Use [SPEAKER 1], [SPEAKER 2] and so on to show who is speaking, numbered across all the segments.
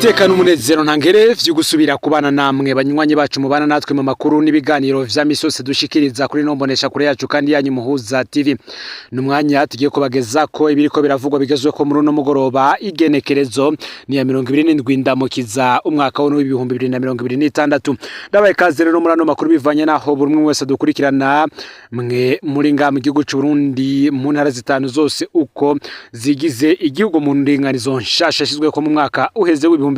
[SPEAKER 1] Niteka n'umunezero ntangere vyo gusubira kubana namwe, banywanyi bacu mubana natwe mu makuru n'ibiganiro vya misi yose dushikiriza kuri no mbonesha kure yacu kandi yanyu Muhuza TV. Numwanya tugiye kubageza ko ibiriko biravugwa bigezweho muri uno mugoroba. Igenekerezo ni ya 27 Ndamukiza, umwaka w'2026. Ndabaye kaze rero muri ano makuru, bivanye naho buri umwe wese dukurikirana, mwe muri nga mu gihugu c'u Burundi, mu ntara zitanu zose uko zigize igihugu mu ndinganizo nshasha yashizweko mu mwaka uheze w'2025.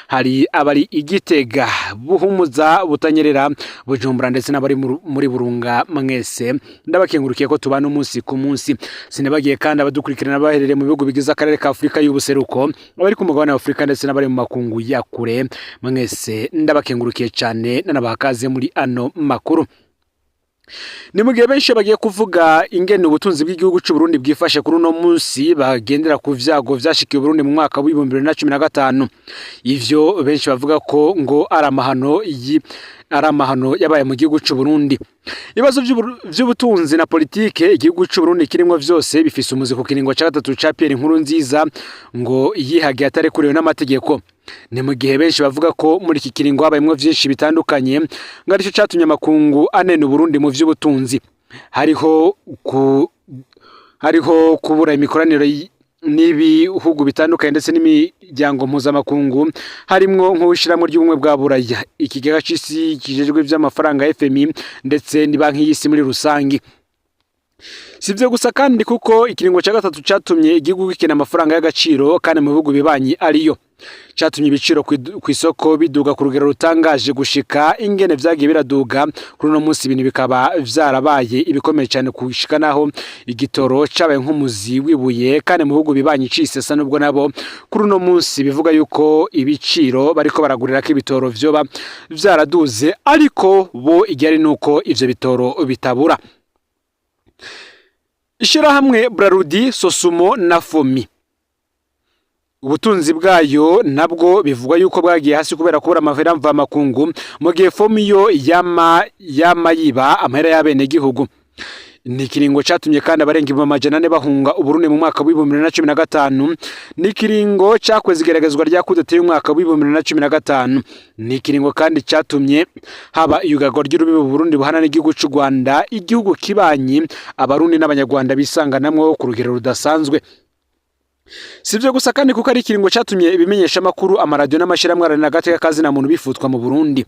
[SPEAKER 1] Hari abari Igitega, Buhumuza, Butanyerera, Bujumbura ndetse n'abari muri Burunga, mwese ndabakengurukiye ko tubana umunsi ku munsi. Sinabagiye kandi abadukurikirana baherereye mu bihugu bigize akarere ka Afurika y'ubuseruko, abari ku mugabane wa Afurika ndetse n'abari mu makungu ya kure, mwese ndabakengurukiye cyane, nanabaha kaze muri ano makuru. Ni mu gihe benshi bagiye kuvuga ingene ubutunzi bw'igihugu c'u Burundi bwifashe kuri uno munsi, bagendera ku vyago vyashikiye Burundi mu mwaka w'2015. Ivyo benshi bavuga ko ngo ari amahano yabaye mu gihugu c'u Burundi. Ibibazo vy'ubutunzi na politike igihugu c'u Burundi kirimwo vyose bifise umuzi ku kiringo ca gatatu ca Pierre Nkurunziza, ngo yihagiye atarekuriwe n'amategeko. Ni mu gihe benshi bavuga ko muri iki kiringo habayemwo vyinshi bitandukanye, ngo arico catumye amakungu anena Uburundi mu vy'ubutunzi. Hariho kubura imikoranire n'ibihugu bitandukanye ndetse n'imiryango mpuzamakungu, harimwo nk'uw'ishirahamwe ry'ubumwe bwa Buraya, ikigega c'isi kijejwe ivy'amafaranga FMI, ndetse ni banki y'isi muri rusangi. Si ivyo gusa kandi, kuko ikiringo ca gatatu catumye igihugu gikena amafaranga y'agaciro kandi mu bihugu bibanyi ariyo. Catumye ibiciro kw'isoko biduga ku rugero rutangaje, gushika ingene vyagiye biraduga kuri uno munsi, ibintu bikaba vyarabaye ibikomeye cyane, gushika naho igitoro cabaye nk'umuzi wibuye kandi mu bihugu bibanyi cisesa, nubwo nabo kuri uno munsi bivuga yuko ibiciro bariko baragurirako ibitoro vyoba vyaraduze, ariko bo igihari nuko ivyo bitoro bitabura. Ishirahamwe Brarudi, Sosumo na Fomi, ubutunzi bwayo nabwo bivugwa yuko bwagiye hasi kubera kubura amahera mvamakungu, mu gihe Fomi yo yama yiba amahera y'abenegihugu. Ni ikiringo catumye kandi abarenga 400,000 bahunga Uburundi mu mwaka w'2015. Ni ikiringo cakweze igeragezwa rya kudeta y'umwaka w'2015. Ni ikiringo kandi catumye haba iyugarwa ry'urubibe Burundi buhana n'igihugu c'u Rwanda, igihugu kibanyi Abarundi n'Abanyarwanda bisanganamwo ku rugero rudasanzwe. Si ibyo gusa kandi, kuko ari ikiringo catumye ibimenyeshamakuru, amaradiyo n'amashyirahamwe aharanira agateka kazina muntu bifutwa mu Burundi.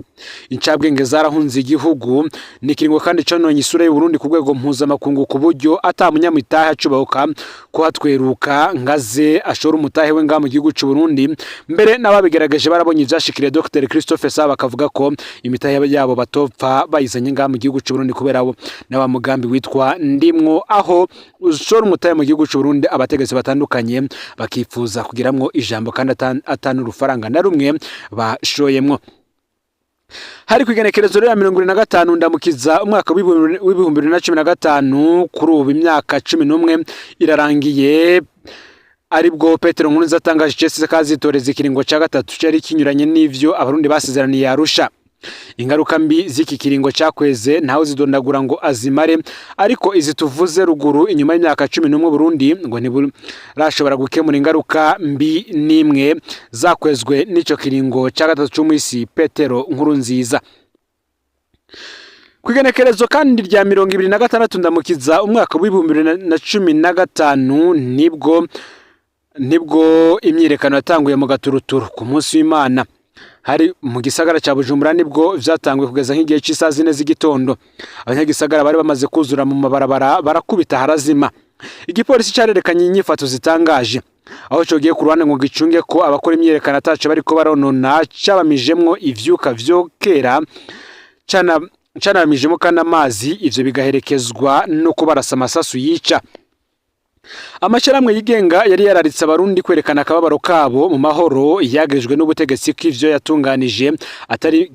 [SPEAKER 1] Incabwenge zarahunze igihugu. Ni ikiringo kandi cononye isura y'u Burundi ku rwego mpuzamakungu, ku buryo ata munyamitahe acubahuka kuhatweruka ngaze ashora umutahe we ngaha mu gihugu c'u Burundi. Mbere n'ababigerageje barabonye ivyashikiriye Dr Christophe Saba, bakavuga ko imitahe yabo batopfa bayizanye ngaha mu gihugu c'u Burundi, kubera bo na wa mugambi witwa ndimwo, aho ushora umutahe mu gihugu c'u Burundi, abategetsi batandukanye bakifuza kugiramwo ijambo kandi atanu urufaranga na rumwe bashoyemwo. Hari ku igenekerezo rya 75 Ndamukiza, umwaka w'2015. Kuri ubu imyaka 11 irarangiye aribwo Petero Nkurunziza atangaje icese ko azitoreza ikiringo ca gatatu, cari kinyuranye n'ivyo Abarundi basezeraniye Arusha. Ingaruka mbi z'iki kiringo cyakweze ntawe zidondagura ngo azimare, ariko izi tuvuze ruguru, inyuma y'imyaka 11 Burundi ngo ntiburashobora gukemura ingaruka mbi n'imwe zakwezwe n'ico kiringo cya gatatu c'umwisi Petero Nkurunziza. Ku igenekerezo kandi rya 26 Ndamukiza, umwaka w'2015, nibwo imyiyerekano yatanguye mu gaturuturu ku munsi w'Imana hari mu gisagara cya Bujumbura. Nibwo vyatanguye kugeza nk'igihe cy'isaha 4 z'igitondo. Abanyagisagara bari bamaze kuzura mu mabarabara, barakubita harazima. Igipolisi carerekanye inyifato zitangaje, aho cogiye ku ruhande ngo gicunge ko abakora imyiyerekano ataco bariko baronona, cabamijemwo ivyuka vyokera, cana canamijemo kandi amazi, ivyo bigaherekezwa no kubarasa amasasu yica. Amashyirahamwe yigenga yari yararitse Abarundi kwerekana akababaro kabo mu mahoro yagirijwe n'ubutegetsi k'ivyo yatunganije atari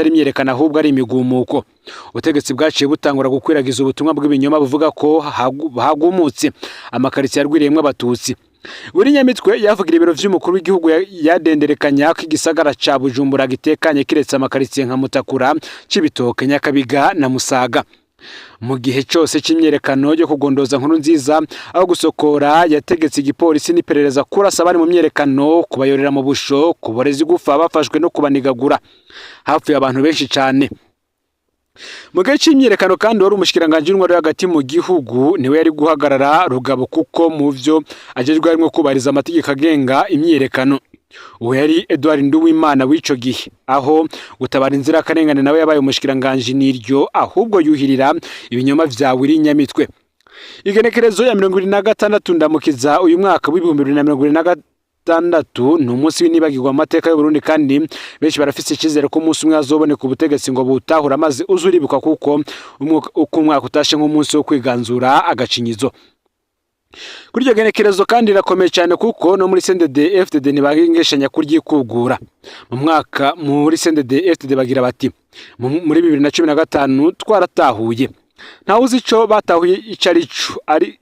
[SPEAKER 1] imyiyerekano, ahubwo ari imigumuko. Ubutegetsi bwaciye butangura gukwiragiza ubutumwa bw'ibinyoma buvuga ko hagumutse amakaritsiye yarwiriyemwo Abatutsi. Buri Nyamitwe yavugira ibiro vy'umukuru w'igihugu yadenderekanya ko igisagara ca Bujumbura gitekanye, kiretse amakaritsiye nka Mutakura, Cibitoke, Nyakabiga na Musaga. Mu gihe cyose c'imyerekano yo kugondoza Nkurunziza, aho gusokora yategetse igipolisi n'iperereza kurasa abari mu myerekano, kubayorera mu busho, kuboreza igufa bafashwe no kubanigagura. Hapfuye abantu benshi cane. Mu gihe c'imyiyerekano kandi, wari umushikiranganji w'intwaro yo hagati mu gihugu niwe yari guhagarara rugabo, kuko mu vyo ajejwe harimwo kubahiriza amategeko agenga imyiyerekano. Uwo yari Edouard Nduwimana w'ico gihe. Aho gutabara inzirakarengane, nawe yabaye umushikiranganji niryo, ahubwo yuhirira ibinyoma vya Willy Nyamitwe. Igenekerezo ya 26 Ndamukiza uyu mwaka w'2026 ni umunsi w'inibagirwa mu mateka y'Uburundi, kandi benshi barafise icizere ko umunsi umwe hazoboneka ubutegetsi ngo butahura, maze uzuribukwa kuko uko umwaka utashe nk'umunsi wo kwiganzura agacinyizo. Kuri iryo genekerezo kandi irakomeye cyane, kuko no muri CNDD FDD ntibagengeshanya kuryikugura. Mu mwaka muri CNDD FDD bagira bati: "Muri 2015 twaratahuye." Ntawe uzi ico batahuye ico ari co, ari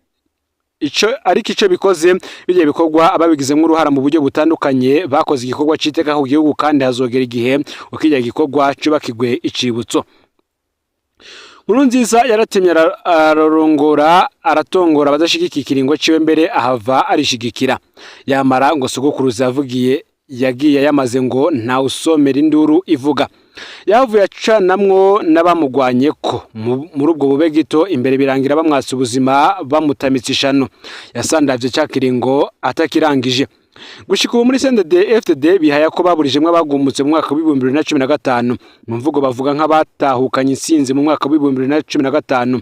[SPEAKER 1] ico, ariko ico bikoze bigiye bikorwa, ababigizemo uruhara mu buryo butandukanye bakoze igikorwa c'iteka ku gihugu, kandi hazogera igihe ukijya gikorwa cubakigwe icibutso. Nkurunziza yaratemye, ararongora, aratongora abadashigikiye ikiringo ciwe, mbere ahava arishigikira. Yamara ngo sogokuruza yavugiye yagiye yamaze ngo ntawusomera induru ivuga. Yavuye acanamwo n'abamugwanye ko muri ubwo bube gito imbere, birangira bamwatse ubuzima, bamutamitse ishano. Yasandavye ca kiringo atakirangije. Gushika ubu muri CNDD FDD bihaya ko baburijemwo abagumutse mu mwaka w'2015. Mu mvugo bavuga nk'abatahukanye intsinzi mu mwaka w'2015,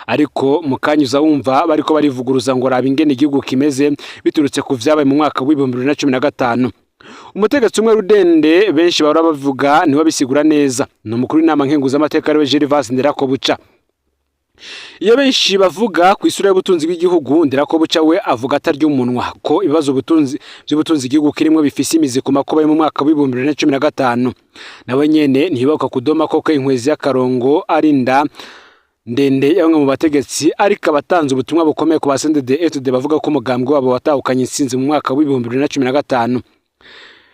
[SPEAKER 1] ariko mu kanya uza wumva bariko barivuguruza ngo raba ingene igihugu kimeze biturutse ku vyabaye mu mwaka w'2015. Umutegetsi umwe rudende benshi bahora bavuga niwe abisigura neza, ni umukuru w'inama nkenguzamateka, ariwe Gervais Nderakobuca. Iyo benshi bavuga ku isura y'ubutunzi bw'igihugu, Nderakobuca we avuga atarya umunwa ko ibibazo ubutunzi by'ubutunzi igihugu kirimo bifise imizi ku makuba yo mu mwaka w'2015. Nawe nyene ntibibuka kudoma koko inkwezi y'akarongo ari inda ndende ya bamwe mu bategetsi, ariko abatanze ubutumwa bukomeye ku ba CNDD FDD bavuga ko umugambwe wabo watahukanye intsinzi mu mwaka w'2015.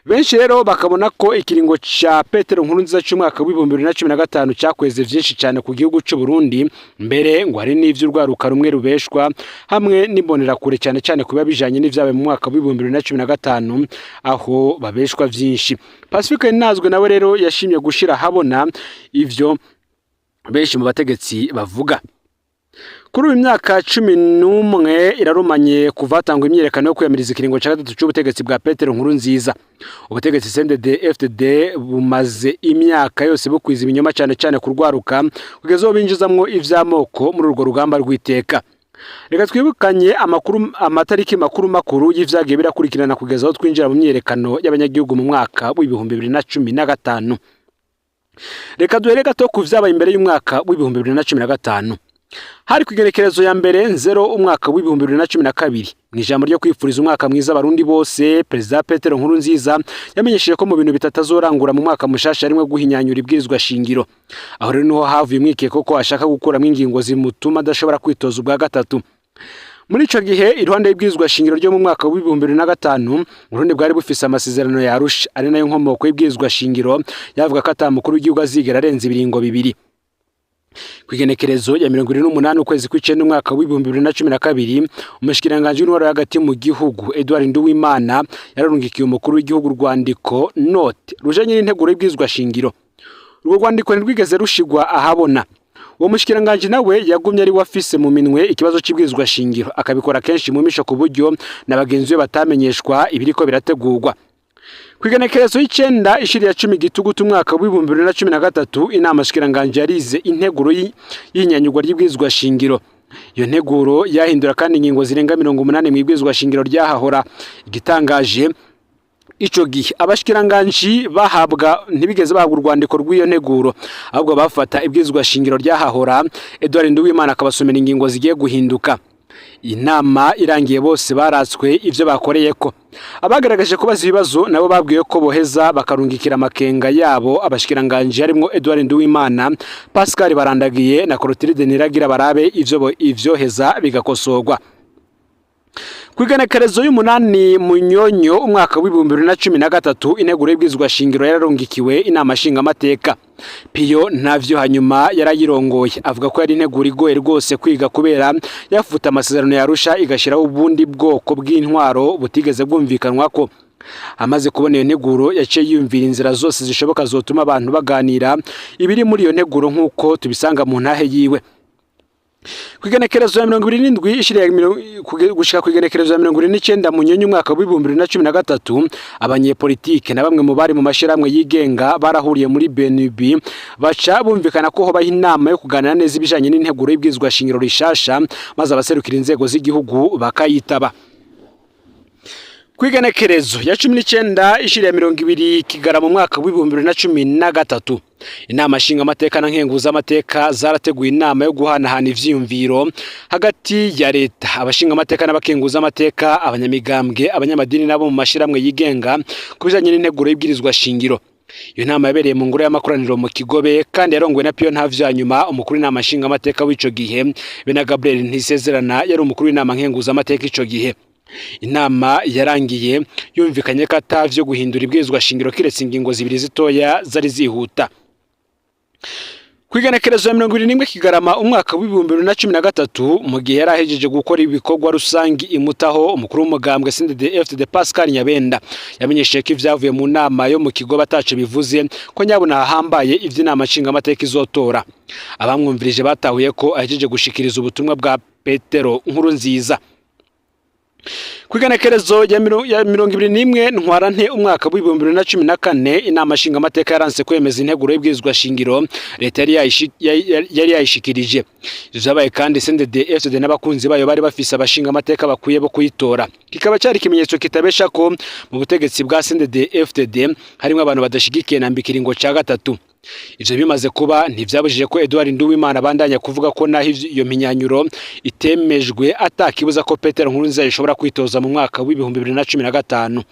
[SPEAKER 1] Benshi rero bakabona ko ikiringo ca Petero Nkurunziza c'umwaka w'2015 cakweze vyinshi cyane ku gihugu c'u Burundi, mbere ngo hari n'ivy'urwaruka rumwe rubeshwa hamwe n'imbonerakure, cyane cyane kuba bijanye n'ivyabaye mu mwaka w'2015, aho babeshwa vyinshi. Pacifique Nazwe nawe rero yashimye gushira habona ivyo benshi mu bategetsi bavuga. Kuri uyu myaka 11 irarumanye kuva hatangwa imyiyerekano yo kwiyamiriza ikiringo ca gatatu c'ubutegetsi bwa Petero Nkurunziza. Ubutegetsi CNDD FDD bumaze imyaka yose bukwiza ibinyoma, cyane cyane kurwaruka, kugeza aho binjizamwo ivy'amoko muri urwo rugamba rw'iteka. Reka twibukanye amakuru, amatariki makuru makuru y'ivyagiye birakurikirana kugeza aho twinjira mu myiyerekano y'abanyagihugu mu mwaka w'2015. Reka duhere gato ku vyabaye imbere y'umwaka w'2015. Hari ku igerekerezo ya 1 Nzero umwaka w'2012. Mu ijambo ryo kwifuriza umwaka mwiza abarundi bose, Perezida Petero Nkurunziza yamenyesheje ko mu bintu bitatu azorangura mu mwaka mushasha harimwo guhinyanyura ibwirizwa shingiro. Aho rero niho havuye umwikeko ko ashaka gukuramwo ingingo zimutuma adashobora kwitoza ubwa gatatu. Muri ico gihe, iruhande y'ibwirizwa shingiro ryo mu mwaka w'2005, Uburundi bwari bufise amasezerano ya Arusha, ari nayo nkomoko y'ibwirizwa shingiro, yavuga ko ata mukuru w'igihugu azigera arenza ibiringo bibiri. Ku igenekerezo ya 28 ukwezi kw'icenda umwaka w'2012, umushikiranganji w'intwaro hagati mu gihugu Edouard Nduwimana yararungikiye umukuru w'igihugu urwandiko, note, rujanye n'integuro y'ibwirizwa shingiro. Urwo rwandiko ntirwigeze rushigwa ahabona. Uwo mushikiranganji nawe yagumye ari wafise mu minwe ikibazo c'ibwirizwa shingiro, akabikora kenshi mu misho, ku buryo na bagenzi be batamenyeshwa ibiriko birategurwa. Ku igenekerezo y'icenda ishiri ya 10 Gitugutu umwaka w'2013, inama shikiranganji yarize integuro y'inyanyugwa ry'ibwirizwa shingiro. Iyo nteguro yahindura kandi ingingo zirenga 80 mu ibwirizwa shingiro ryahahora. Igitangaje, ico gihe abashikiranganji bahabwa ntibigeze bahabwa urwandiko rw'iyo nteguro, ahubwo bafata ibwirizwa shingiro ryahahora, Edouard Nduwimana akabasomera ingingo zigiye guhinduka. Inama irangiye, bose baratswe ivyo bakoreyeko. Abagaragaje kubaza ibibazo nabo babwiwe ko boheza bakarungikira amakenga yabo abashikiranganji, harimwo Edouard Nduwimana, Pascal Barandagiye na Clotilde Niragira, barabe ivyo ivyoheza bigakosorwa. Kw'igenekerezo y'umunani Munyonyo umwaka w'2013, integuro y'ibwirizwa shingiro yararungikiwe Inama Nshingamateka. Piyo Ntavyo hanyuma yarayirongoye, avuga ko yari integuro igoye rwose kwiga kubera yafuta amasezerano yarusha, igashiraho ubundi bwoko bw'intwaro butigeze bwumvikanwako. Amaze kubona iyo nteguro, yaciye yiyumvira inzira zose zishoboka zotuma abantu baganira ibiri muri iyo nteguro, nk'uko tubisanga mu ntahe yiwe. Kw'igenekerezo ya 27 ishiri gushika kw'igenekerezo ya 29 Munyonyo umwaka w'2013, abanyepolitike na bamwe mu bari mu mashirahamwe yigenga barahuriye muri BNB, baca bumvikana ko hobaho inama yo kuganira neza ibijanye n'integuro y'ibwirizwa shingiro rishasha, maze abaserukira inzego z'igihugu bakayitaba. Kw'igenekerezo ya 19 ishiri ya 20 Kigarama mu mwaka w'2013, Inama Nshingamateka na Nkenguzamateka zarateguye inama yo guhanahana ivyiyumviro hagati ya leta, abashingamateka n'abakenguzamateka, abanyamigambwe, abanyamadini n'abo mu mashirahamwe yigenga ku bijanye n'integuro y'ibwirizwa shingiro. Iyo nama yabereye mu ngoro y'amakoraniro mu Kigobe, kandi yarongowe na Piyo Ntavyanyuma, umukuru w'Inama Nshingamateka w'ico gihe, be na Gabriel Ntisezerana yari umukuru w'Inama Nkenguzamateka ico gihe. Inama yarangiye yumvikanye ko atavyo guhindura ibwirizwa shingiro, kiretse ingingo zibiri zitoya zari zihuta. Kw'igenekerezo ya 21 Kigarama umwaka w'2013, mu gihe yari ahejeje gukora ibikorwa rusangi imutaho, umukuru w'umugambwe CNDD-FDD Pascal Nyabenda yamenyesheje ko ivyavuye mu nama yo mu Kigo bataco bivuze, ko nyabuna hahambaye ivy'Inama Nshingamateka izotora. Abamwumvirije batahuye ko ahejeje gushikiriza ubutumwa bwa Petero Nkurunziza. Kw'igenekerezo ya 21 Ntwarante umwaka w'2014, Inama Nshingamateka yaranse kwemeza integuro y'ibwirizwa shingiro leta yari yayishikirije. Ivyo vyabaye kandi CNDD FDD n'abakunzi bayo bari bafise abashingamateka bakwiye bo kuyitora, kikaba cyari ikimenyetso kitabesha ko mu butegetsi bwa CNDD FDD harimwo abantu badashigikiye na mbikiringo ca gatatu. Ivyo bimaze kuba, ntivyabujije ko Edouard Nduwimana abandanya kuvuga ko naho iyo mpinyanyuro itemejwe, atakibuza ko Petero Nkurunziza ishobora kwitoza mu mwaka w'2015.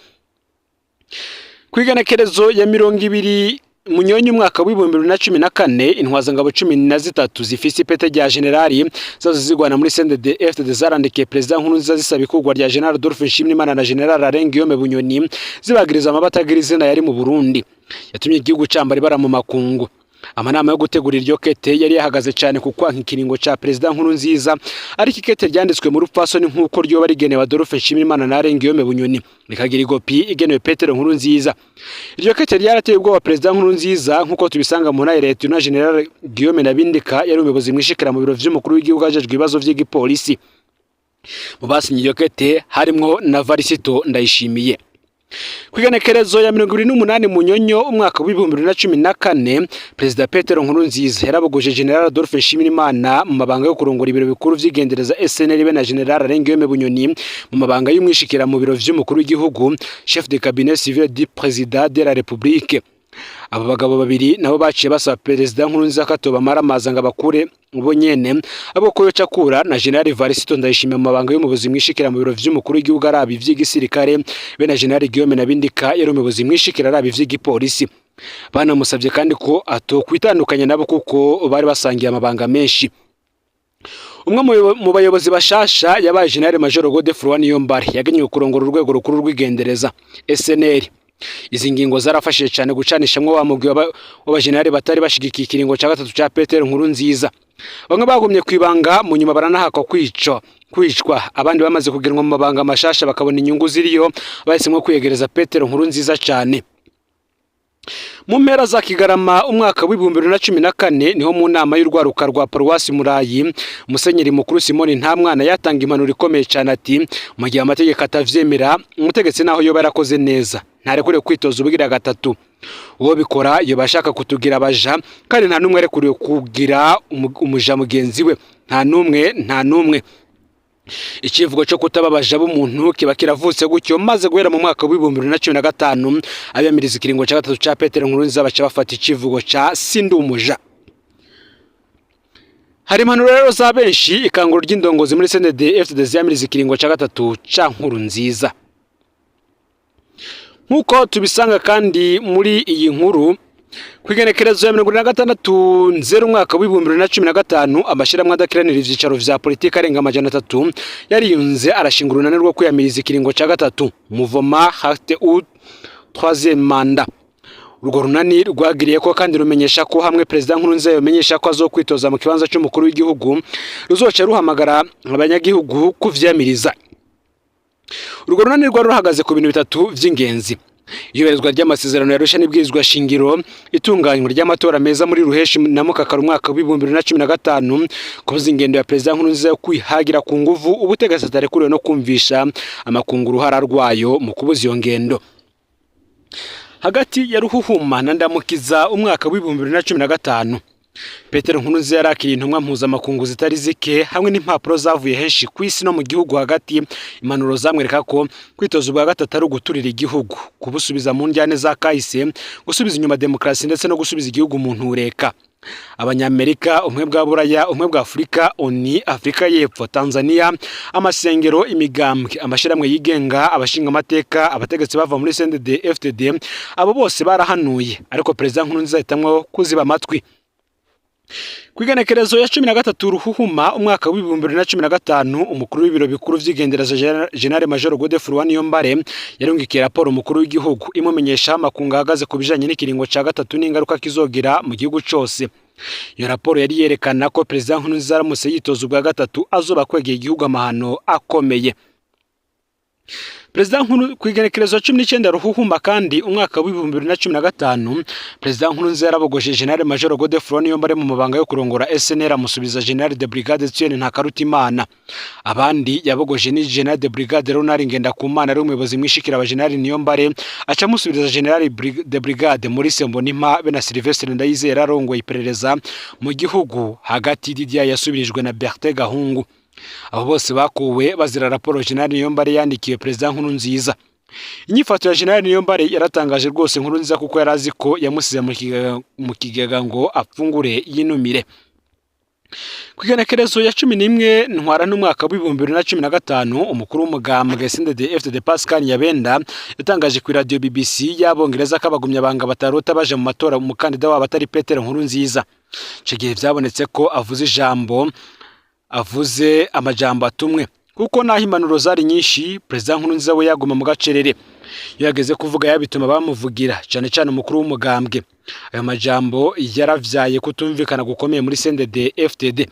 [SPEAKER 1] Kw'igenekerezo ya 20 Munyonyo umwaka w'2014, intwazangabo 13 zifise ipete rya generali zazo zigwana muri CNDD FDD zarandikiye Perezida Nkurunziza zisaba ikurwa rya General Adolphe Nshimirimana na General Alain Guillaume Bunyoni, zibagiriza amabata atagira izina yari mu Burundi yatumye igihugu cambara ibara mu makungu. Amanama yo gutegura iryo kete yari yahagaze cyane ku kwanka ikiringo ca Perezida Nkurunziza, ariko ikete ryanditswe mu rupfasoni nk'uko ryoba rigenewe Adolphe Nshimirimana na Alain Guillaume Bunyoni, rikagira igopi igenewe Petero Nkurunziza. Iryo kete ryarateye ubwoba Perezida Nkurunziza, nk'uko tubisanga mu ntara Leta na General Guillaume Nabindika yari umuyobozi mwishikira mu biro vy'umukuru w'igihugu ajejwe ibibazo vy'igipolisi. Mu basinye iryo kete harimwo na Varisito Ndayishimiye. Kw'igenekerezo ya 28 Munyonyo umwaka w'2014, Perezida Petero Nkurunziza yarabogoje General Adolphe Nshimirimana mu mabanga yo kurongora ibiro bikuru vy'igendereza SNL, be na General Alain Guillaume Bunyoni mu mabanga y'umwishikira mu biro vy'umukuru w'igihugu, chef de cabinet civil du président de la République. Abo bagabo babiri nabo baciye basaba Perezida Nkurunziza ko atobamara amazi ngo abakure bo nyene, abo ko yoca akura na General Varisito Ndayishimiye mu mabanga y'umuyobozi mwishikira mu biro vy'umukuru w'igihugu araba ivy'igisirikare, be na General Guillaume Nabindika yari umuyobozi mwishikira araba ivy'igipolisi. Banamusabye kandi ko atokwitandukanya nabo kuko bari basangiye amabanga menshi. Umwe mu bayobozi bashasha yabaye General Major Godefroid Niyombare, yagenewe kurongora urwego rukuru rw'igendereza SNL. Izi ngingo zarafashije cyane gucanishamwo wa mugwi w'abajenerali batari bashigikiye ikiringo cya gatatu cya Petero Nkurunziza. Bamwe bagumye kwibanga, mu nyuma baranahakwa kwicwa, abandi bamaze kugenwa mu mabanga mashasha bakabona inyungu ziriyo, bahisemwo kwiyegereza Petero Nkurunziza cyane. Mu mpera za Kigarama umwaka w'2014, niho mu nama y'urwaruka rwa Paruwasi Murayi, Musenyeri Mukuru Simoni Ntamwana yatanga impanuro ikomeye cyane, ati: "Mu gihe amategeko atavyemera, umutegetsi naho yoba yarakoze neza ntarekuriwe kwitoza ubugira gatatu. Uwo bikora yoba ashaka kutugira abaja, kandi nta n'umwe arekuriwe kugira umuja mugenzi we, nta n'umwe, nta n'umwe." Ikivugo cyo kutababaja b'umuntu kiba kiravutse gutyo, maze guhera mu mwaka w'2015, abiyamiriza ikiringo cya gatatu cya Petero Nkurunziza baca bafata ikivugo ca "Sindi umuja". Hari impanuro rero za benshi, ikanguro ry'indongozi muri CNDD FDD ziyamiriza ikiringo cya gatatu ca Nkurunziza, nk'uko tubisanga kandi muri iyi nkuru. Kw'igenekerezo ya 76 nzero umwaka w'2015, amashyirahamwe adakiranira ivyicaro vya politiki arenga 300 yariyunze, arashinga urunani rwo kwiyamiriza ikiringo ca gatatu, Mouvement Halte au Troisième Mandat. Urwo runani rwagiriye ko kandi rumenyesha ko hamwe Perezida Nkurunziza yomenyesha ko azokwitoza mu kibanza c'umukuru w'igihugu, ruzoca ruhamagara abanyagihugu kuvyamiriza. Urwo runani rwari ruhagaze ku bintu bitatu vy'ingenzi: iyubahirizwa ry'amasezerano yarusha n'ibwirizwa shingiro, itunganywa ry'amatora meza muri Ruheshi na Mukakara umwaka w'2015, kubuza ingendo ya Perezida Nkurunziza yo kwihagira ku nguvu ubutegetsi atarekuriwe, no kumvisha amakungu uruhara rwayo mu kubuza iyo ngendo. Hagati ya Ruhuhuma na Ndamukiza umwaka w'2015, Petero Nkurunziza yarakiriye intumwa mpuzamakungu zitari zike hamwe n'impapuro zavuye henshi ku isi no mu gihugu hagati. Impanuro zamwereka ko kwitoza ubwa gatatu ari uguturira igihugu, kubusubiza mu njyane za kahise, gusubiza inyuma demokarasi ndetse no gusubiza igihugu mu ntureka. Abanyamerika, Ubumwe bwa Buraya, Ubumwe bwa Afurika, ONU, Afurika y'Epfo, Tanzania, amasengero, imigambwe, amashyirahamwe yigenga, abashinga amateka, abategetsi bava muri CNDD FDD, abo bose barahanuye, ariko Perezida Nkurunziza ahitamwo kuziba amatwi. Ku igenekerezo ya 13 Ruhuhuma umwaka w'2015, umukuru w'ibiro bikuru vy'igendereza, General Major Godefroid Niyombare, yarungikiye raporo umukuru w'igihugu imumenyesha amakungu ahagaze ku bijanye n'ikiringo ca gatatu n'ingaruka kizogira mu gihugu cose. Iyo raporo yari yerekana ko Perezida Nkurunziza aramutse yitoza ubwa gatatu azoba akwegeye igihugu amahano akomeye. Perezida Nkuru ku igenekerezo 19 Ruhuhuma kandi umwaka w'2015, Perezida Nkurunziza yarabogoje General Major Godefroid Niyombare mu mabanga yo kurongora SNR, amusubiza General de Brigade Etienne Ntakarutimana. Abandi yabogoje ni General de Brigade Leonard Ngendakumana, ari umuyobozi mwishikira wa General Niyombare, aca amusubiza General de Brigade Maurice Mbonimpa, be na Sylvestre Ndayizera arongoye iperereza mu gihugu hagati. Didier yasubirijwe na Bertin Gahungu. Abo bose bakuwe bazira raporo General Niyombare yandikiye Perezida Nkurunziza. Inyifato ya General Niyombare yaratangaje rwose Nkurunziza, kuko yari azi ko yamusize mu kigega ngo apfungure yinumire. Ku igenekerezo ya 11 Ntwara n'umwaka w'2015, umukuru w'umugambwe CNDD FDD Pascal Nyabenda yatangaje ku radio BBC y'Abongereza ko abagumyabanga batarota baje mu matora umukandida wabo atari Petero Nkurunziza. Ico gihe vyabonetse ko avuze ijambo, avuze amajambo atumwe, kuko naho impanuro zari nyinshi, Perezida Nkurunziza we yaguma mu gacerere. Iyo yageze kuvuga yabituma bamuvugira, cyane cyane umukuru w'umugambwe. Ayo majambo yaravyaye kutumvikana gukomeye muri CNDD FDD.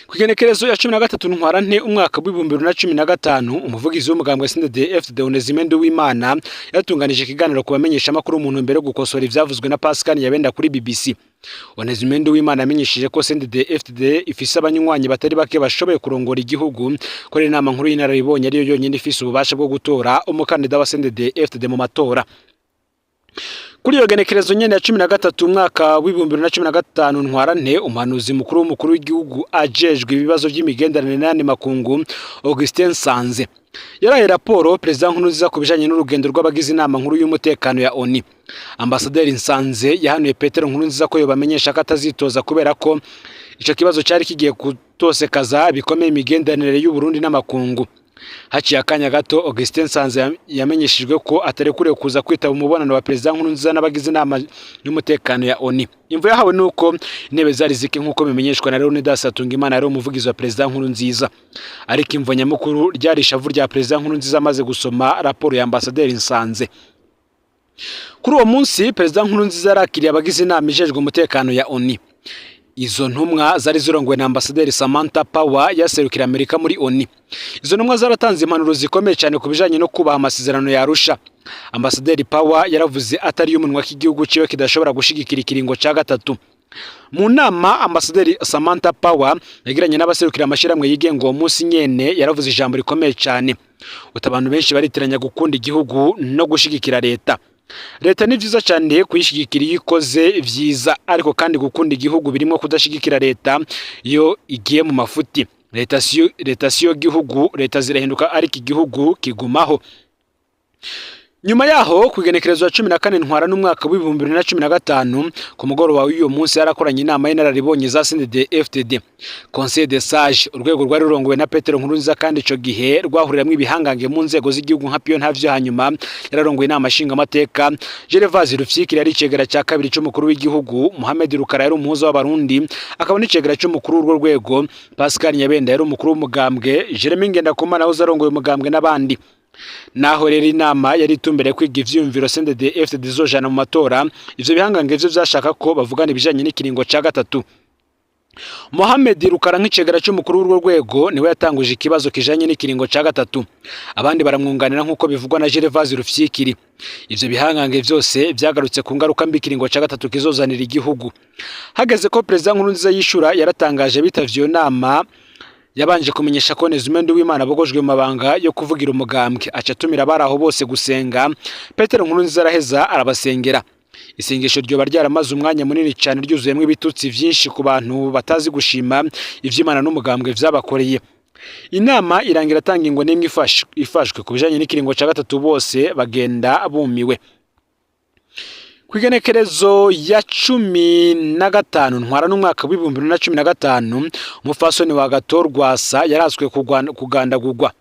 [SPEAKER 1] Ku igenekerezo ya 13 Ntwarante umwaka w'2015, umuvugizi w'umugambwe CNDD FDD Onesime Nduwimana yatunganije ikiganiro ku bamenyeshamakuru mu ntumbero yo gukosora ivyavuzwe na Pascal Nyabenda kuri BBC. Onesime Nduwimana yamenyesheje ko CNDD FDD ifise abanywanyi batari bake bashoboye kurongora igihugu, ko rero inama nkuru y'inararibonye ariyo yonyine ifise ububasha bwo gutora umukandida wa CNDD FDD mu matora. Kuri iyo genekerezo nyene ya 13 umwaka w'2015 Ntwarante, umuhanuzi mukuru w'umukuru w'igihugu ajejwe ibibazo by'imigenderanire n'ayandi makungu, Augustin Nsanze, yaraye raporo Perezida Nkurunziza ku bijanye n'urugendo rw'abagize inama nkuru y'umutekano ya ONU. Ambasaderi Nsanze yahanuye Petero Nkurunziza ko yobamenyesha ko atazitoza, kubera ko ico kibazo cari kigiye gutosekaza bikomeye imigenderanire y'u Burundi n'amakungu. Haciye akanya gato, Augustin Nsanze yamenyeshejwe ko atarekuriwe kuza kwitaba umubonano wa Perezida Nkurunziza n'abagize inama y'umutekano ya ONU. Imvo yahawe nuko intebe zari zike, nk'uko bimenyeshwa na Leonidas Hatungimana yari umuvugizi wa Perezida Nkurunziza. Ariko imvo nyamukuru ryari ishavu rya Perezida Nkurunziza amaze gusoma raporo ya Ambasaderi Nsanze. Kuri uwo munsi Perezida Nkurunziza yarakiriye abagize inama ijejwe umutekano ya ONU. Izo ntumwa zari zirongowe na Ambasaderi Samantha Power yaserukira Amerika muri ONU. Izo ntumwa zaratanze impanuro zikomeye cyane ku bijanye no kubaha amasezerano ya Arusha. Ambasaderi Power yaravuze atari y'umunwa ko igihugu ciwe kidashobora gushigikira ikiringo ca gatatu. Mu nama Ambasaderi Samantha Power yagiranye n'abaserukira amashyirahamwe yigenga uwo munsi nyene, yaravuze ijambo rikomeye cyane. Uti: "Abantu benshi baritiranya gukunda igihugu no gushigikira leta. Leta ni vyiza cyane kuyishigikira iyo ikoze vyiza, ariko kandi gukunda igihugu birimo kudashigikira leta iyo igiye mu mafuti. Leta siyo gihugu. Leta zirahinduka ariko igihugu kigumaho." Nyuma yaho, ku igenekerezo ya 14 Ntwara n'umwaka w'2015, ku mugoroba w'uyu munsi, yarakoranye inama y'inararibonye za CNDD FDD, Conseil des Sages, urwego rwari rurongowe na Petero Nkurunziza, kandi ico gihe rwahuriramwo ibihangange mu nzego z'igihugu nka Piyo Ntavyo, hanyuma yararongoye inama nshingamateka, Gervase Rufyikiri yari icegera ca kabiri c'umukuru w'igihugu, Mohamed Rukara yari umuhuza w'Abarundi akaba n'icegera c'umukuru w'urwo rwego, Pascal Nyabenda yari umukuru w'umugambwe, Jeremy Ngendakumana wahoze arongoye umugambwe n'abandi. Naho rero inama yari itumbereye kwiga ivyiyumviro CNDD FDD izojana mu matora, ivyo bihangange vyo vyashaka ko bavugana ibijanye n'ikiringo ca gatatu. Mohamed Rukara, nk'icegera c'umukuru w'urwo rwego, niwe yatanguje ikibazo kijanye n'ikiringo ca gatatu, abandi baramwunganira, nk'uko bivugwa na Gervase Rufyikiri. Ivyo bihangange vyose vyagarutse ku ngaruka mbi ikiringo ca gatatu kizozanira igihugu. Hageze ko Perezida Nkurunziza yishura, yaratangaje bitavye iyo nama. Yabanje kumenyesha ko Onesme Nduwimana abogojwe mu mabanga yo kuvugira umugambwe, aca atumira abari aho bose gusenga. Petero Nkurunziza araheza arabasengera. Isengesho ryoba ryaramaze umwanya munini cyane, ryuzuyemo ibitutsi vyinshi ku bantu batazi gushima ivy'Imana n'umugambwe vyabakoreye. Inama irangira atanga ingo n'imwe ifashwe ku bijanye n'ikiringo ca gatatu, bose bagenda bumiwe. Ku igenekerezo ya 15 Ntwara n'umwaka w'2015, umupfasoni wa Gatorwasa yarazwe kugandagurwa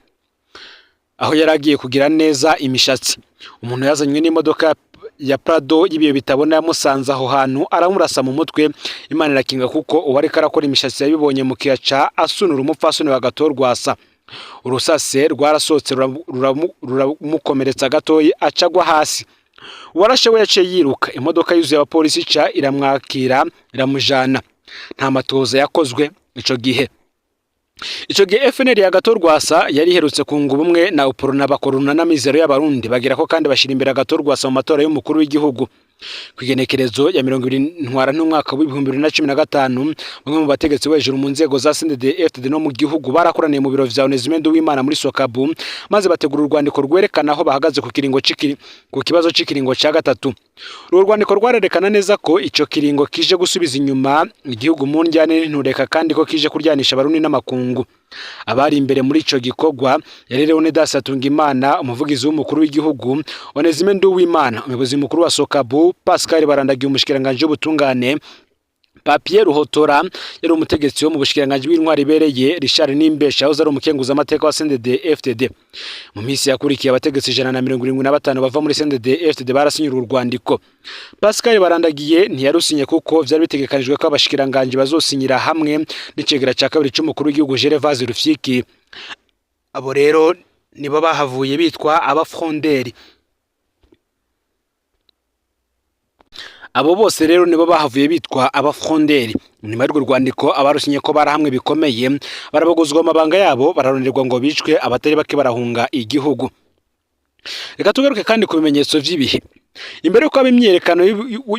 [SPEAKER 1] aho yari agiye kugira neza imishatsi. Umuntu yazanywe n'imodoka ya Prado y'ibiyo bitabona yamusanze aho hantu, aramurasa mu mutwe. Imana irakinga, kuko uwariko arakora imishatsi yabibonye mu kiyaca asunura umupfasoni wa Gatorwasa. Urusase rwarasohotse ruramukomeretsa gatoyi, acagwa hasi. Uwarashe we yaciye yiruka, imodoka yuzuye abapolisi ica iramwakira, iramujana. Nta matoza yakozwe ico gihe. Ico gihe FNL ya Gatorwasa yari iherutse kunga ubumwe na Uprona, bakoruna n'Amizero y'Abarundi, bagira ko kandi bashira imbere Gatorwasa mu matora y'umukuru w'igihugu. Ku igenekerezo ya 20 Ntwara n'umwaka w'2015, bamwe mu bategetsi bo hejuru mu nzego za CNDD FDD no mu gihugu barakoraniye mu biro vya Onesme Nduwimana muri Sokabu, maze bategura urwandiko rwerekana aho bahagaze ku kibazo c'ikiringo ca gatatu. Urwo rwandiko rwarerekana neza ko ico kiringo kije gusubiza inyuma igihugu mu njyane n'intureka, kandi ko kije kuryanisha Abarundi n'amakungu. Abari imbere muri ico gikorwa yari Leonidas Hatungimana, umuvugizi w'umukuru w'igihugu, Onesme Nduwimana, umuyobozi mukuru wa Sokabu, Pascal Barandagiye, umushikiranganji w'ubutungane, Papier Ruhotora yari umutegetsi wo mu bushikiranganji bw'intwari ibereye, Richard Nimbesha yahoze ari umukenguza amateka wa CNDD FDD. Mu minsi yakurikiye, abategetsi 175 bava muri CNDD FDD barasinye urwo rwandiko. Pascal Barandagiye ntiyarusinye, kuko vyari bitegekanijwe ko abashikiranganji bazosinyira hamwe n'icegera ca kabiri c'umukuru w'igihugu, Gervase Rufyiki. Abo rero nibo bahavuye bitwa abafronderi. Abo bose rero nibo bahavuye bitwa abafronderi. Nyuma y'urwo rwandiko, abarusinye ko barahamwe bikomeye, barabogozwa amabanga yabo, bararonderwa ngo bicwe, abatari bake barahunga igihugu. Reka tugaruke kandi ku bimenyetso vy'ibihe. Imbere y'uko haba imyiyerekano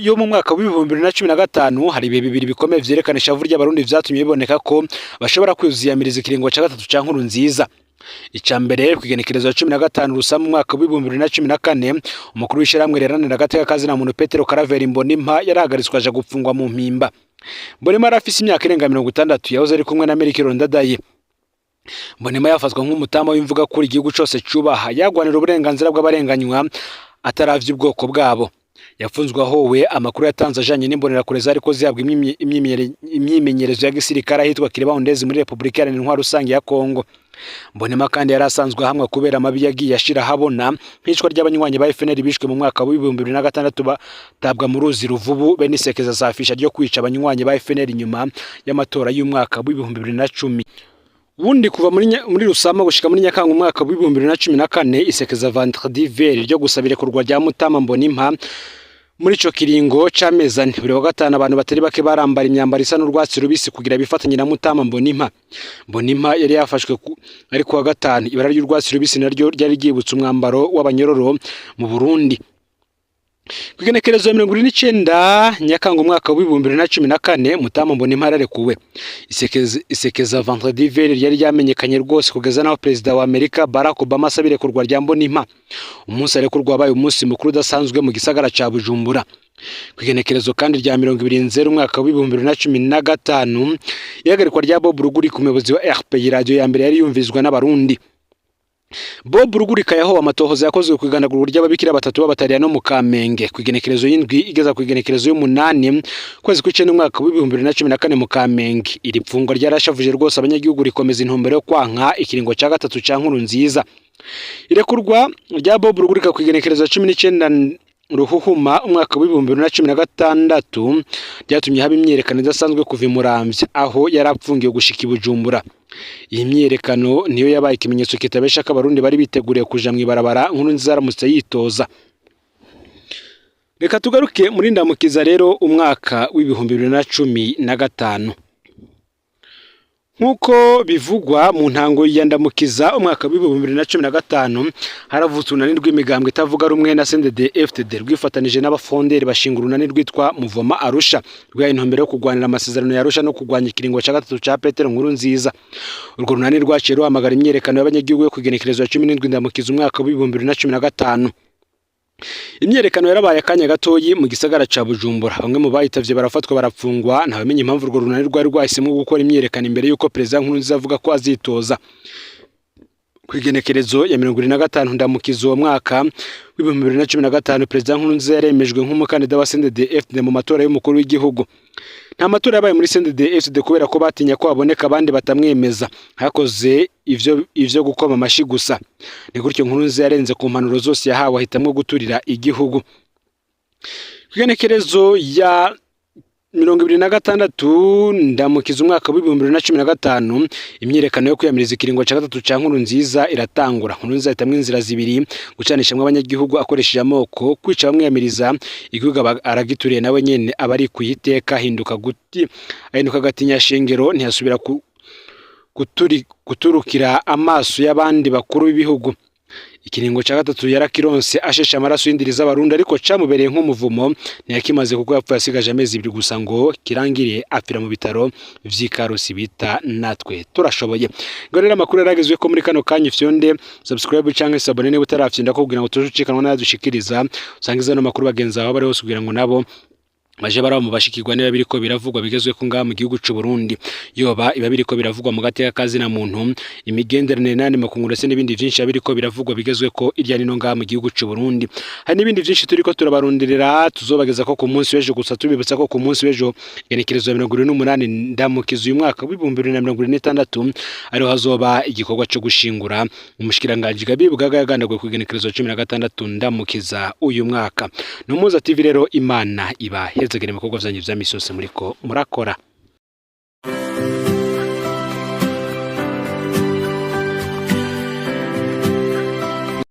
[SPEAKER 1] yo mu mwaka w'2015, hari ibihe bibiri bikomeye vyerekana ishavu ry'Abarundi vyatumye biboneka ko bashobora kwiziyamiriza ikiringo ca gatatu ca Nkurunziza. Ica mbere, ku igenekerezo ya 15 Rusama umwaka w'2014, umukuru w'ishirahamwe riharanira agateka kazina muntu, Petero Karaveri Mbonimpa, yarahagaritswe aja gupfungwa mu Mpimba. Mbonimpa yari afise imyaka irenga 60, yahoze ari kumwe na Melchior Ndadaye. Mbonimpa yafatwa nk'umutama w'imvuga kuri igihugu cose cubaha, yagwanira uburenganzira bw'abarenganywa ataravye ubwoko bwabo. Yafunzwe ahowe amakuru yatanze ajanye n'imbonerakure zariko zihabwa imyimenyerezo ya gisirikare ahitwa Kiriba-Ndezi muri Repubulika Iharanira Intwaro Rusange ya Kongo. Mbonimpa kandi yari asanzwe ahamwa kubera amabi yagiye ashira ahabona, nk'icwa ry'abanywanyi ba FNL bishwe mu mwaka w'2006 batabwa mu ruzi Ruvubu, be n'isekeza safisha ryo kwica abanywanyi ba FNL nyuma y'amatora y'umwaka w'2010. Ubundi kuva muri Rusama gushika muri Nyakanga umwaka w'2014, isekeza Vendredi Vert ryo gusaba irekurwa rya Mutama Mbonimpa. Muri ico kiringo c'amezi 4, buri wa gatanu abantu batari bake barambara imyambaro isa n'urwatsi rubisi kugira bifatanye na Mutama Mbonimpa. Mbonimpa yari yafashwe ari kuwa gatanu. Ibara ry'urwatsi rubisi naryo ryari ryibutsa umwambaro w'abanyororo mu Burundi. Ku igenekerezo ya 29 Nyakanga umwaka w'2014, Mutama Mbonimpa yararekuwe. Isekeza Vendredi Vert ryari ryamenyekanye rwose kugeza n'aho Perezida wa Amerika Barack Obama asaba irekurwa rya Mbonimpa. Umunsi arekurwa wabaye umunsi mukuru udasanzwe mu gisagara ca Bujumbura. Ku igenekerezo kandi rya 20 Nzeri umwaka w'2015, ihagarikwa rya Bob Rugurika, umuyobozi wa RPI, radiyo ya mbere yari yumvizwa n'Abarundi. Bob Rugurika yahowe amatohoza yakozwe ku iganagurwa ry'ababikira batatu b'abataliyano mu Kamenge ku igenekerezo y'indwi igeza ku igenekerezo y'umunani kwezi kw'icenda umwaka w'2014 mu Kamenge. Iri pfungwa ryarashavuje rwose abanyagihugu, rikomeza intumbero yo kwanka ikiringo ca gatatu ca Nkurunziza. Irekurwa rya Bob Rugurika ku igenekerezo 19 Ruhuhuma umwaka w'2016 ryatumye haba imyiyerekano idasanzwe kuva i Muramvya aho yari apfungiwe gushika i Bujumbura. Iyi myiyerekano niyo yabaye ikimenyetso kitabesha ko Abarundi bari biteguriye kuja mw'ibarabara Nkurunziza aramutse yitoza. Reka tugaruke muri Ndamukiza rero umwaka w'2015. Nk'uko bivugwa mu ntango ya Ndamukiza umwaka w'2015, haravutse urunani rw'imigambwe itavuga rumwe na CNDD FDD rwifatanije n'abafonderi bashinga urunani rwitwa Muvoma Arusha, rwihaye intumbero yo kurwanira amasezerano ya Arusha no kurwanya ikiringo ca gatatu ca Petero Nkurunziza. Urwo runani rwaciye ruhamagara imyiyerekano y'abanyagihugu yo kugenekerezwa 17 Ndamukiza umwaka w'2015. Imyiyerekano yarabaye akanya gatoyi mu gisagara ca Bujumbura, bamwe mu bayitavye barafatwa barapfungwa. Ntawamenya impamvu urwo runani rwari rwahisemwo gukora imyiyerekano imbere y'uko Perezida Nkurunziza avuga ko azitoza. Ku igenekerezo ya 25 Ndamukiza uwo mwaka w'2015, Perezida Nkurunziza yaremejwe nk'umukandida wa CNDD FDD mu matora y'umukuru w'igihugu. Nta matora yabaye muri CNDD FDD kubera ko batinya ko haboneka abandi batamwemeza, hakoze ivyo gukoma amashi gusa. Ni gutyo Nkurunziza yarenze ku mpanuro zose yahawe, ahitamwo guturira igihugu. Ku igenekerezo ya 26 Ndamukiza umwaka w'2015, imyiyerekano yo kwiyamiriza ikiringo ca gatatu ca Nkurunziza iratangura. Nkurunziza ahitamwo inzira zibiri: gucanishamwo abanyagihugu akoresheje amoko, kwica abamwiyamiriza. Igihugu aragituriye, nawe nyene aba arikuye iteka, ahinduka guti ahinduka agatinya shengero, ntiyasubira guturukira amaso y'abandi bakuru b'ibihugu. Ikiringo ca gatatu yarakironse asheshe amaraso y'indiri z'Abarundi, ariko camubereye nk'umuvumo, ntiyakimaze kuko yapfuye asigaje amezi 2 gusa ngo kirangire, apfira mu bitaro vy'i Karusi bita Natwe Turashoboye. Ngo rero amakuru yaragezwe ko muri kano kanya, ifyonde subscribe canke s'abonner niba utarafyonda, kugira ngo tuje ucikanwa n'ayadushikiriza. Usangiza no makuru bagenzi bawe bari hose kugira ngo nabo baje baraba mu bashikirwa niba biriko biravugwa bigezwe ko ngaha mu gihugu c'u Burundi, yoba iba biriko biravugwa mu gateka kazina muntu, imigenderanire n'ayandi makungu, ndetse n'ibindi vyinshi biba biriko biravugwa bigezwe ko irya nino ngaha mu gihugu c'u Burundi. Hari n'ibindi vyinshi turiko turabarundirira tuzobageza ko ku munsi w'ejo. Gusa tubibutsa ko ku munsi w'ejo, igenekerezo ya 28 Ndamukiza uyu mwaka w'2026, ariho hazoba igikorwa co gushingura umushikiranganji Gabi Bugaga yagandaguwe ku igenekerezo 16 Ndamukiza uyu mwaka. Numuza TV rero, Imana ibahezagire mu bikorwa vyanyu vya misi yose muriko murakora.